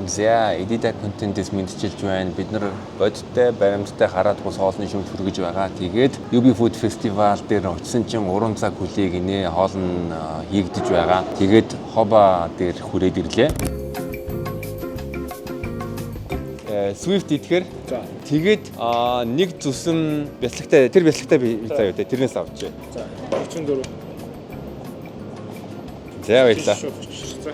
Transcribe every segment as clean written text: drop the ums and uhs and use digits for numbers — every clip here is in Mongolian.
За, Edita контентээс мэндчилж байна. Бид нар бодиттой, баримттай хараад бус хоолны шүүмж хүргэж байгаа. Тэгээд UB Food Festival дээр очисон чинь 3 цаг хүлээ гинэ, хоол нь хийгдэж байгаа. Тэгээд Хоба дээр хүрээд ирлээ. Swift идэхээр тэгээд нэг зүсэн бяцлагтай, тэр бяцлагтай пицца юу те, тэрнээс авчээ. За, 44. За, баярлалаа. За.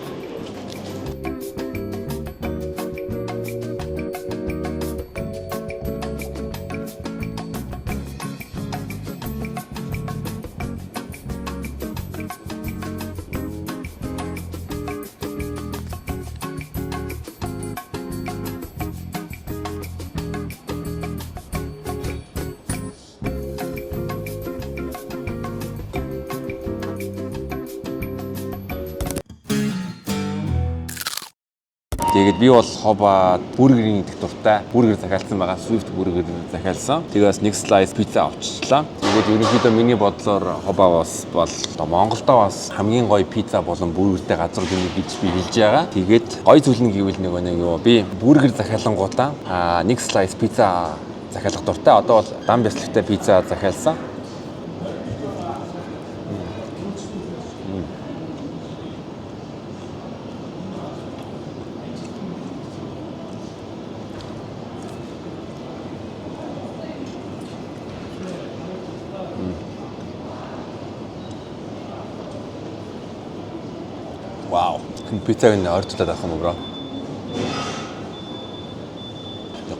Тэгээд би бол Хоба бургерийн идэх дуртай. Бургер захиалсан байгаа. Swift бургер захиалсан. Тэгээд бас нэг slice пицца авчичлаа. Тэгээд ерөнхийдөө миний бодлоор Хоба бас бол одоо Монголдо бас хамгийн гоё пицца болон бургертэй газар гэнэ гэж би хэлж байгаа. Тэгээд гоё зүйл нь гэвэл нөгөө нэг юу, би бургер захиалангуудаа нэг slice пицца захиалах дуртай. Одоо бол дан бяцлагтай пицца захиалсан. Вау. Пиццаг нь ойртуулаад авах юм уу, bro?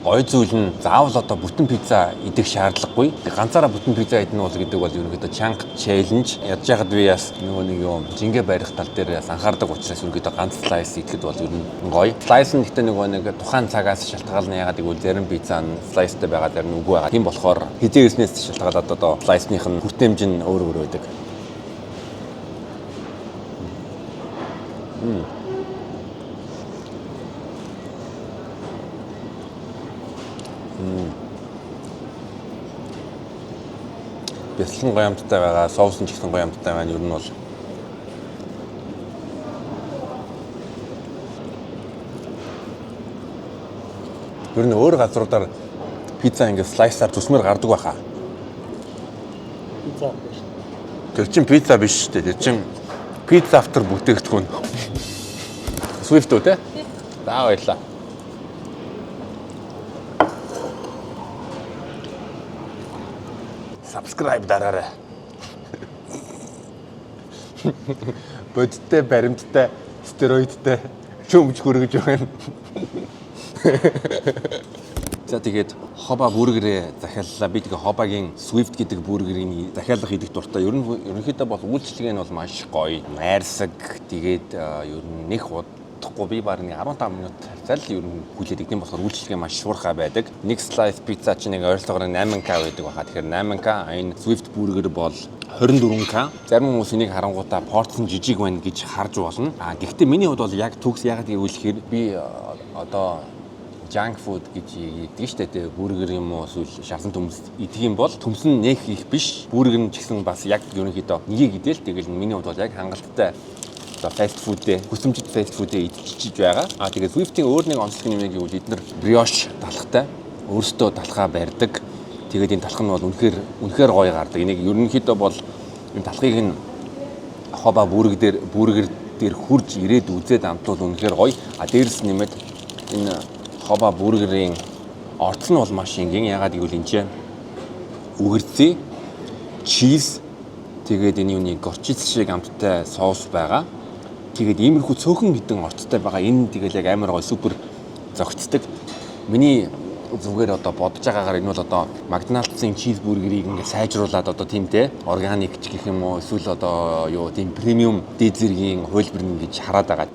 Гой зүйл нь заавал одоо бүтэн пицца идэх шаардлагагүй. Ганцаараа бүтэн пицца идэнэ бол гэдэг бол ерөнхийдөө чанга challenge. Ядж яхад би яс нөгөө нэг юм жингээ барих тал дээр яс анхаардаг учраас ерөнхийдөө ганц slice идэхэд бол ер нь гоё. Slice нь гэхдээ нөгөө нэг тухайн цагаас шалтгаална, ягаад гэвэл зарим пицца нь slice-тай байгаа, зарим нь үгүй байгаа. Тийм болохоор хэзээ ирснээс шалтгаалаад одоо slice-ных нь хүртээмж нь өөр өөр байдаг. Бяцлан гоё амттай байгаа, соус нь ч гэсэн гоё амттай байна. Ер нь бол ер нь өөр газруудаар пицца ингээд slice-аар зүсмээр гардаг байхаа. Пицца биш. Тэр чинь пицца биш шүү дээ. Тэр чинь пицца автор бүтээгдэхүүн. Swift үү те? За, баярлалаа. Subscribe дараарай. Бодиттой, баримттай, стероидтай шүүмж хүргэж байна. За, тэгээд Хоба бургерээ захиаллаа. Би тэгээ Хобагийн Swift гэдэг бургерийн захиалга идэх дуртай. Ер нь ерөнхийдөө бол үйлчилгээ нь бол маш гоё. Найрсаг, тэгээд ер нь нэг удахгүй би баг нэг 15 минут зал ер нь хүлээдэг. Тийм болохоор үйлчилгээ маш шуурхай байдаг. Нэг slice пицца чинь нэг ойролцоогоор 8K байдаг баха. Тэгэхээр 8K, энэ Swift бургер бол 24K. Зарим хүмүүс энийг харангуутаа порц нь жижиг байна гэж харж болно. А гэхдээ миний хувьд бол яг төгс, ягаад гэвэл ихээр би одоо junk food гэж иддэг шүү дээ. Тэгээ бургер юм уу эсвэл шарсан төмс идэх юм бол төмс нь нэх их биш. Бургер нь ч гэсэн бас яг ерөнхийдөө нэгийг идэл, тэгэл миний хувьд бол яг хангалттай одоо fast food-ээ, хүсэмжит fast food-ээ идчихэж байгаа. А тэгээ Swift-ийн өөр нэг онцлог юм гэвэл эдгээр brioche талхтай, өөрсдөө талхаа барьдаг. Тэгээд энэ талх нь бол үнэхээр үнэхээр гоё гардаг. Энийг ерөнхийдөө бол энэ талхыг нь Хоба бургер дээр хурж ирээд үзээд амтвал үнэхээр гоё. А дээрэс нэмээд энэ Хоба бургерийн орц нь бол маш энгийн. Ягаад гэвэл энэ чинь үгэрцээ, cheese, тэгээд энэ юуны горчиц шиг амттай соус байгаа. Тэгээд иймэрхүү цөөхөн хэдэн орцтой байгаа. Энэ тэгэл яг амар гоё супер зохицдог. Миний зүгээр одоо бодож байгаагаар энэ бол одоо McDonald's-ын cheeseburger-ийг ингээд сайжруулад одоо тийм те organic ч гэх юм уу, эсвэл одоо юу тийм премиум дээд зэргийн хувилбар нь гэж хараад байгаа.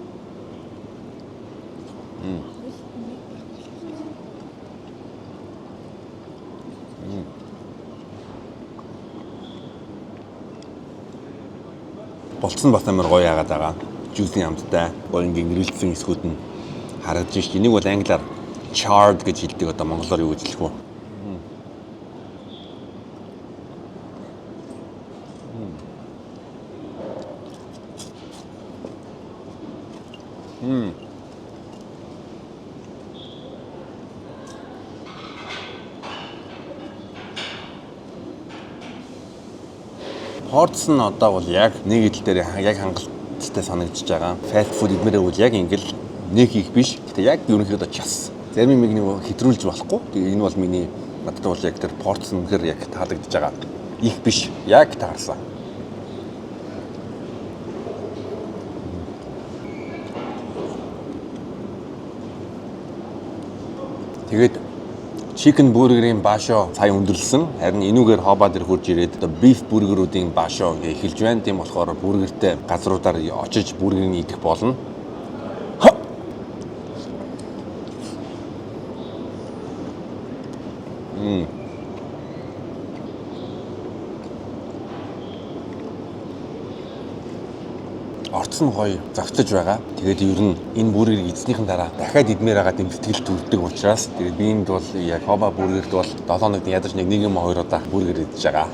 Болцсон бас амар гоё яагаад байгаа. Juicy амттай, гоё ингээд гэрэлтсэн хэсгүүд нь харагдаж шít. Энийг бол англиар charred гэж хэлдэг, одоо монголоор юу гэж хэлэх вэ? Порц нь одоо бол яг нэг идэл дээр яг хангалттай санагдчихж байгаа. Fast food идмээрээ бол яг ингээл нэг их биш. Гэтэ яг ерөнхийдөө час. Зарим юм нэг хэтрүүлж болохгүй. Тэгээ энэ бол миний надад бол яг тэр порц нь үнэхээр яг таалагдж байгаа. Их биш. Яг таарсан. Тэгээд chicken burger-ийн баашо сая өндөрлсөн. Харин энүүгээр Хоба дээр хурж ирээд одоо beef burger-уудын баашо ингээ эхэлж байна. Тийм болохоор бургертэй газруудаар очиж бургерийг идэх болно. Ха! Орц нь гоё зохицож байгаа. Тэгээд ер нь энэ бургерийг идснийхэн дараа дахиад идмээр байгаа юм сэтгэл төрдөг учраас тэгээд би энд бол яг Хоба бургерт бол 7 хоногт ядаж нэг юм хоёр удаа бургер идэж байгаа.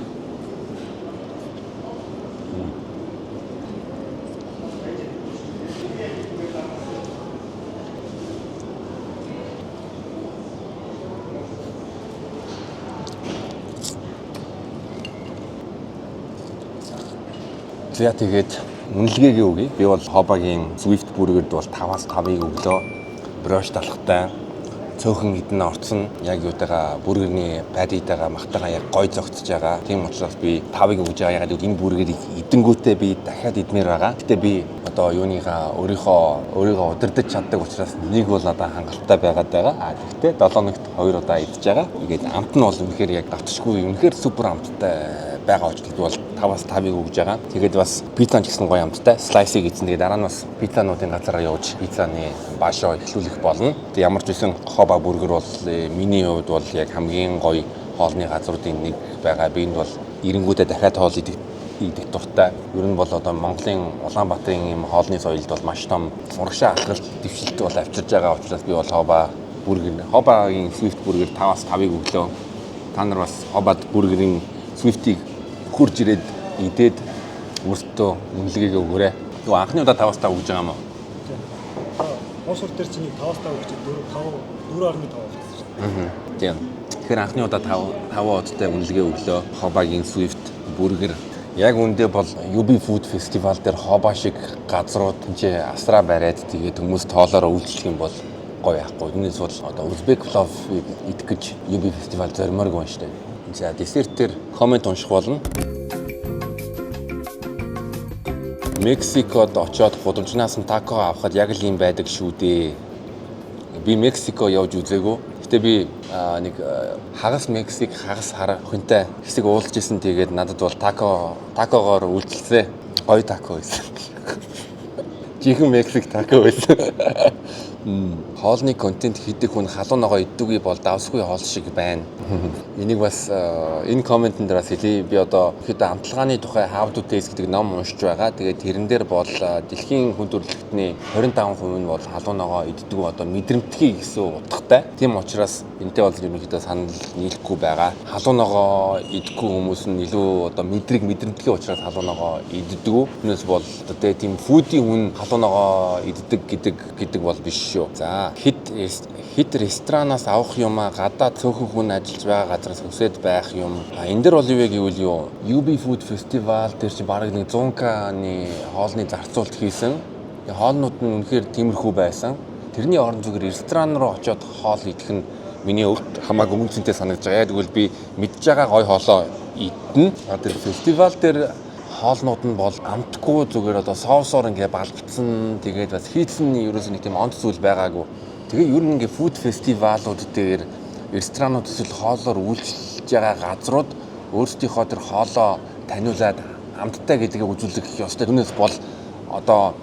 За, тэгээд үнэлгээгээ өгье. Би бол Хобагийн Swift бургерд бол 5-аас 5-ыг өглөө. Брош талхтай цөөхөн идэн орцсон яг юутайгаа бургерний patty тэйгээ махтайгаа яг гой зогцож байгаа. Тийм учраас би 5-ыг өгж байгаа. Яг гэвэл энэ бургерийг идэнгүүтээ би дахиад идмээр байгаа. Гэтэ би одоо юуныгаа өөрийгөө удирдах чаддаг учраас нэг бол надад хангалттай байгаад байгаа. А тэгтээ 7 хоногт 2 удаа идэж байгаа. Тэгээд амт нь бол үнэхээр яг давташгүй, үнэхээр супер амттай байгаа учраас би бол 5-аас 5-ыг өгж байгаа. Тэгээд бас пицца ч гэсэн гоё амттай. Slice-ыг идсэн. Тэгээд дараа нь бас пиццануудын газараа явж пиццаны баашоо эхлүүлэх болно. Тэгээд ямар ч байсан Хоба бургер бол миний хувьд бол яг хамгийн гоё хоолны газруудын нэг байгаа. Би энд бол эренгүүтээ дахиад хоол идэх дуртай. Ер нь бол одоо Монголын Улаанбаатарын юм хоолны соёлд бол маш том урагшаа алхалт дэвшилт бол авчирж байгаа учраас би бол Хоба бургер, Хобагийн Swift бургер 5-аас 5-ыг өглөө. Та нар бас Хобад бургерийн Swift-ийг хурж ирээд идээд өөртөө үнэлгээгээ өгөөрэй. Юу, анхны удаа 5-аас 5 өгж байгаа юм уу? Уусур дээр чинь 5-аас 5 өгч 4 5 4.5 болсон шүү дээ. Тийм. Тэгэхээр анхны удаа 5 5 одтой үнэлгээ өглөө. Хобагийн Swift бургер. Яг үүндээ бол UB Food Festival дээр Хоба шиг газрууд энэ асраа бариад тэгээд хүмүүс тоолоороо үйлчлэх юм бол гоё яахгүй. Үүнээс бол одоо Узбек плов идэх гэж UB Festival зоримооргүй юм шүү дээ. За, десерт дээр comment унших болно. Мексикод очиод гудамжнаас нь тако авахад яг л юм байдаг шүү дээ. Би Мексико явж үзээгүй. Гэтэ би нэг хагас Мексик, хагас хар хүнтэй хэсэг уулзж исэн. Тэгээд надад бол такогоор үйлчилсэн. Гоё тако байсан. Жинхэнэ Мексик тако байсан. Хоолны контент хийдэг хүн халуун ногоо иддэггүй бол давсгүй хоол шиг байна. Энийг бас энэ comment эн дээр бас хэлье. Би одоо хэд амталгааны тухай How to Taste гэдэг ном уншиж байгаа. Тэгээд тэрэн дээр бол дэлхийн хүн төрөлхтний 25% нь бол халуун ногоо иддэггүй, одоо мэдрэмтгий гэсэн утгатай. Тийм учраас энэтэй бол ерөнхийдөө санал нийлэхгүй байгаа. Халуун ногоо идэхгүй хүмүүс нь илүү одоо мэдрэг мэдрэмтгий учраас халуун ногоо иддэггүй. Түүнээс бол одоо тэгээ тийм foodie хүн халуун ногоо иддэг гэдэг бол биш шүү. За, хэд хэд ресторанаас авах юмаа гадаа цөөхөн хүн ажиллаж байгаа газараас хүсээд байх юм. А энэ дэр бол юу вэ гэвэл юу UB Food Festival дээр чи бараг нэг 100K-ны хоолны зарцуулалт хийсэн. Тэгээ хоолнууд нь үнэхээр тиймэрхүү байсан. Тэрний орон зүгээр ресторан руу очиод хоол идэх нь миний хувьд хамаагүй үн цэнтэй санагдаж байгаа. Яг тэгвэл би мэдж байгаа гой хоолоо идэнэ. А тэр фестивал дээр хоолнууд нь бол амтгүй, зүгээр одоо соусоор ингээ балбцсан, тэгээд бас хийцэн ерөөсөө нэг тийм онц зүйл байгаагүй. Тэгээ ер нь ингээ food фестивалууд дээр ресторанууд эсвэл хоолоор үйлчилж байгаа газрууд өөрсдийнхөө тэр хоолоо таниулаад амттай гэдгийг үзүүлэх ёстой. Түүнээс бол одоо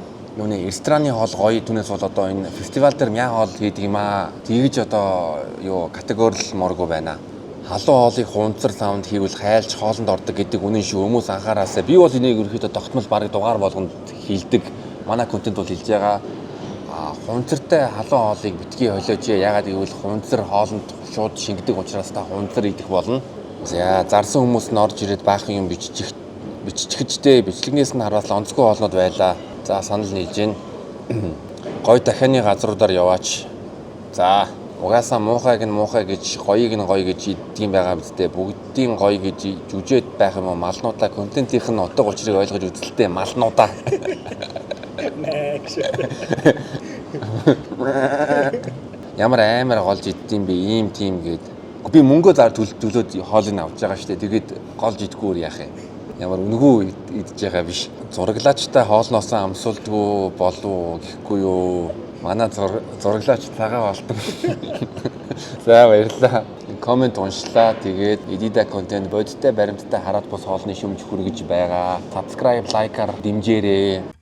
юуны рестораны хоол гоё, түүнээс бол одоо энэ фестивал дээр мяа хоол хийдэг юм аа. Тэгэж одоо юу категорилмооргүй байна. Халуун хоолыг хунцар савнд хийвэл хайлж хоолнд ордог гэдэг үнэн шүү. Хүмүүс анхаараасаа. Би бол энийг ерөөхдөө тогтмол бараг дугаар болгонд хэлдэг. Манай контент бол хэлж байгаа. А хунцартай халуун хоолыг битгий холиоч. Ягаад гэвэл хунцар хоолнд шууд шингэдэг учраас та хунцар идэх болно. За, зарсан хүмүүс нь орж ирээд баахан юм биччих биччихжтэй, бичлэгнээс нь хараас онцгой хоолнод байлаа. За, санал нийлж байна. Гой дахианы газруудаар яваач. За. Угаасаа муухайг нь муухай гэж, гоёыг нь гоё гэж иддэг юм байгаа биз дээ. Бүгдийн гоё гэж жүжээд байх юм уу? Малнуудаа контентийнх нь утга учирыг ойлгож үзэлтэй малнуудаа. Нэ гэж. Ямар амар голж иддэм бэ? Ийм тийм гээд. Би мөнгөө зар төлөөд хоолыг авч байгаа шүү дээ. Тэгээд голж идэхгүйр яах юм? Ямар үнэгүй идэж байгаа биш. Зураглаачтай хоолноосоо амсуулдгүй болов гэхгүй юу? Манай зураглаач цагаан болтон. За, баярлалаа. Comment уншлаа. Тэгээд Edida контент бодиттой баримттай хараад бус хоолны шүмж хүргэж байгаа. Subscribe, like-аар дэмжээрэй.